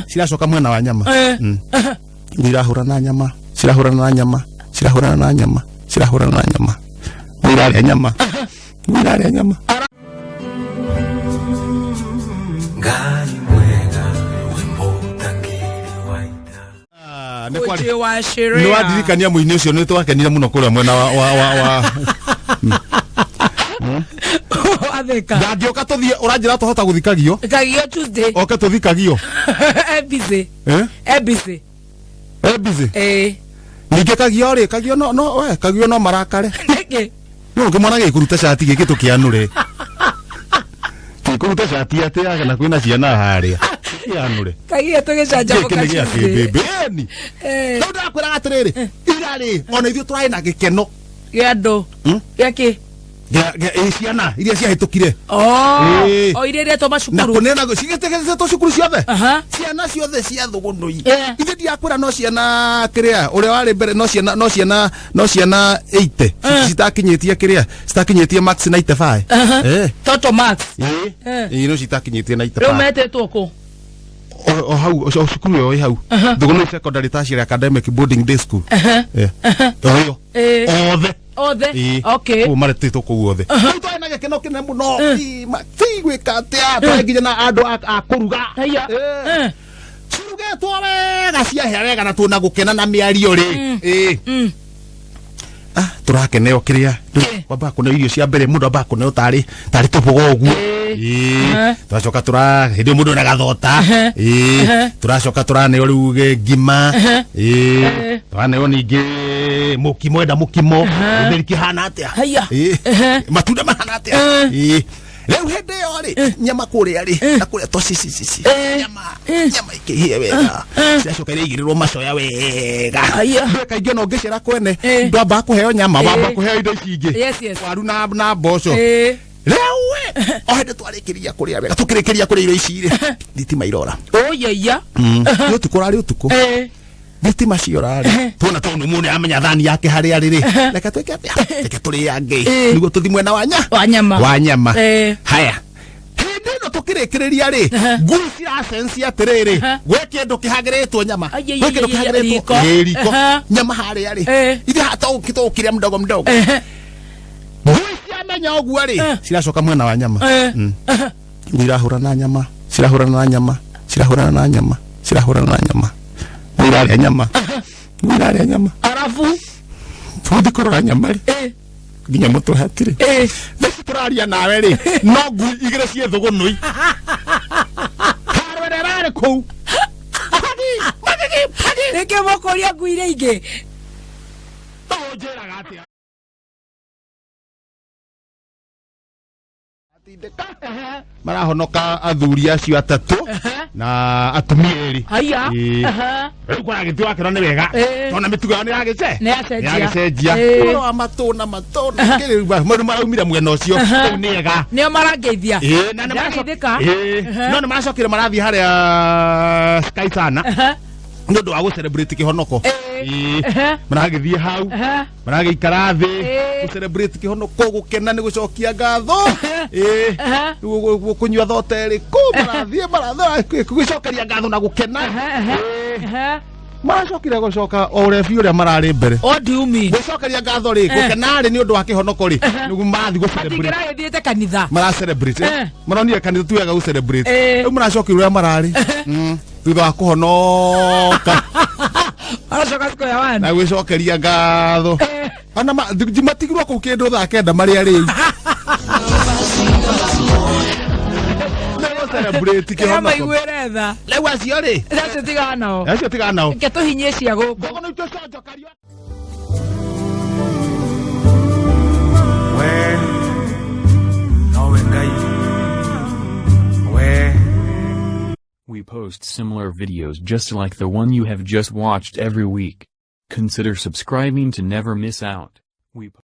Ciracoka mwena wa nyama. Irahũrana nyama, cirahũrana nyama, cirahũrana nyama, cirahũrana nyama, irarĩa nyama, irarĩa nyama. Ngai mwega wimbo utangiri waita. Nĩ kwarĩ Mũciĩ wa nĩ sheria. wandirikania mũini ũcio, nĩ twakenire mũno kũrĩa mwena wa Atheka. Ndangĩũka tũthiĩ, ũranjĩra tũhota gũthikagio. Kagio Tuesday. Oke tũthikagio. ABC. Eh? ABC. Eh, busy. Eh. Ningĩ kagio rĩ, kagio no we kagio no marakare. Nĩkĩ? No kĩmwana gĩkũruta cati gĩkĩ tũkĩanũre, gĩkũruta cati atĩ na kwĩna ciana harĩa kĩanũre. Kagio tũgĩcanjamũka Gĩkĩ nĩ gĩa Tuesday. kĩmbĩmbĩ ĩni. Eh. Rĩu ndakwĩraga atĩrĩrĩ, ira rĩ ona ithuĩ tũrarĩ na gĩkeno. Gĩa andũ. Gĩa kĩ? Gĩa ciana iria ciahĩtũkire. Oh. Eh. O iria iretwo Na macukuru. kũneana cigĩtĩkĩrĩtwo cukuru ciothe. Aha. Ciana ciothe cia thũgũnũi. Eh. Ithe ndiakwĩra no ciana kĩrĩa ũrĩa warĩ mbere, no ciana 80 Eh. citakinyĩtie kĩrĩa, citakinyĩtie max 95. Aha. Eh. Toto Max. Ĩĩ. Eh. Ĩĩ, no citakinyĩtie Rĩu 95. metĩtwo kũ? O hau, o cukuru ĩyo ĩ hau Thũgũnũi Secondary Tertiary Academic Boarding Day School. Aha. Eh. O ĩyo. Eh. Othe. Othe. Ĩĩ. Okay. Kũu maretĩtwo kũu othe. Rĩu twarĩ na gĩkeno kĩnene mũno. Ĩ, ti gwĩka atĩa, twarĩ nginya na andũ a kũruga. Haya. Eh. Eh. Cirugetwo wega, ciahĩa wega, na tuona gũkena na mĩario rĩ. Ĩĩ. Ah, tũrakeneo kĩrĩa. Kĩ? Wambaga kũneo irio cia mbere, mũndũ ambaga kũneo tarĩ tũboga ũguo. Ĩĩ. Ĩĩ. Aha. Tũracoka tũra hĩndĩ ĩyo mũndũ ena gathota. Ĩĩ. Aha. Tũracoka tũraneo rĩu ngima. Ĩĩ. Eh. Tũraneo ningĩ mũkimo, enda mũkimo gĩtheri kĩhana atĩa. Haya. Ĩĩ. Ehe. Matunda mahana atĩa. Eh. Ĩĩ. Rĩu hĩndĩ ĩyo rĩ, nyama kũrĩa rĩ na kũrĩa tocicicici, Eh. nyama nyama ikĩhĩe wega, ciracoka iraigĩrĩrwo macoya wega. Haya. Ndũĩ kaingĩ ona ũngĩcera kwene, Eh. ndwambaga kũheo nyama, Eh. wamba kũheo indo ici ingĩ, Yes. waru na mboco. Eh. Rĩu we, o hĩndĩ twarĩkĩria kũrĩa wega, tũkĩrĩkĩria kũrĩa irio ici rĩ, thitima irora. Oh yeah. Nĩ ũtukũ, ũrarĩ ũtukũ. Eh. Thitima ciora rĩ, tuona tondũ mũndũ amenya thani yake harĩa rĩ, reke twĩke atĩa, reke tũrĩange Eh. nĩguo tũthi mwena wa nya Wa nyama. wa nyama. Eh. Haya, hĩndĩ ĩno tũkĩrĩkĩrĩria rĩ, ngui ciracencia atĩrĩrĩ, gwĩ kĩndũ kĩhagĩrĩtwo nyama, Ai, ai, gwĩ kĩndũ ai, ai, kĩhagĩrĩtwo. riko. Ĩ, riko. Aha. Nyama harĩa rĩ, Eh. ithuĩ haha tũkĩrĩa mdogo mdogo. Eh. Ngui ciamenya ũguo rĩ, Eh. ciracoka mwena wa nyama. Eh. Ngui irahũrana nyama, cirahũrana nyama, cirahũrana nyama, cirahũrana nyama, ngui irarĩa nyama, ngui irarĩa nyama. Arafu. Tũgũthiĩ kũrora nyama rĩ, Eh. nginya mũtwe hatirĩ. Eh. Thaici tũraria nawe rĩ, no ngui igĩrĩ ciĩ thũgũnũi, haro ĩrĩa ĩrarĩ kũu, pagi magigi pagi. Nĩkĩ mũkũria ngui iria ingĩ? Ũnjĩraga atĩa? Tindĩka marahonoka athuri acio atatũ na atumia erĩ. Haya. Ĩĩ. Aha. Rĩu kwara gĩtĩ wakĩona nĩ wega. Ĩĩ. Tona mĩtugo yao nĩ yagĩce Nĩ yacenjia. nĩ yagĩcenjia. Ĩĩ. Ũhoro wa matũ na matũ na kĩrĩ rĩu maraumire mwena ũcio, rĩu nĩ ega. Nĩo marangeithia. Ĩĩ, na nĩ maracoka- Ndĩrageithĩka. Ĩĩ. Aha. No nĩ maracokire marathiĩ harĩa Sky sana Aha. nĩ ũndũ wa gũ celebrate kĩhonoko. Ĩĩ. Ĩĩ. Aha. Maragĩthiĩ hau, Aha. maragĩikara thĩ Ĩĩ. gũ celebrate kĩhonoko, gũkena nĩ gũcokia ngatho. Ĩĩ. Aha. Kũnyua thota ĩrĩkũ, marathiĩ marathiĩ gũcokeria ngatho na gũkena. Aha. Aha. Ĩĩ. Aha. Maracokire gũcoka o ũrĩa biũ ũrĩa mararĩ mbere. What do you mean? Gũcokeria ngatho rĩ, gũkena rĩ, nĩ ũndũ wa kĩhonoko rĩ, nĩguo marathiĩ gũ celebrate. Matingĩragĩthiĩte kanitha. Mara celebrate. Eh. Maronire kanitha tu wega gũ celebrate. Eh. Rĩu maracokire ũrĩa mararĩ thutha wa kũhonoka Maracoka square one. Na gwĩcokeria ngatho. Eh. Ona matigirwo kũu kĩndũ thaa 9 marĩa rĩu nĩ celebrate Ĩrĩa kĩhonoko. maiguĩre tha. Rĩu acio rĩ, Acio tigana nao. acio tigana nao. Reke tũhinyie cia gũkũ. Ngogo nĩ itũconjokario. We nowe Ngai we. We post similar videos just like the one you have just watched every week. Consider subscribing to never miss out. We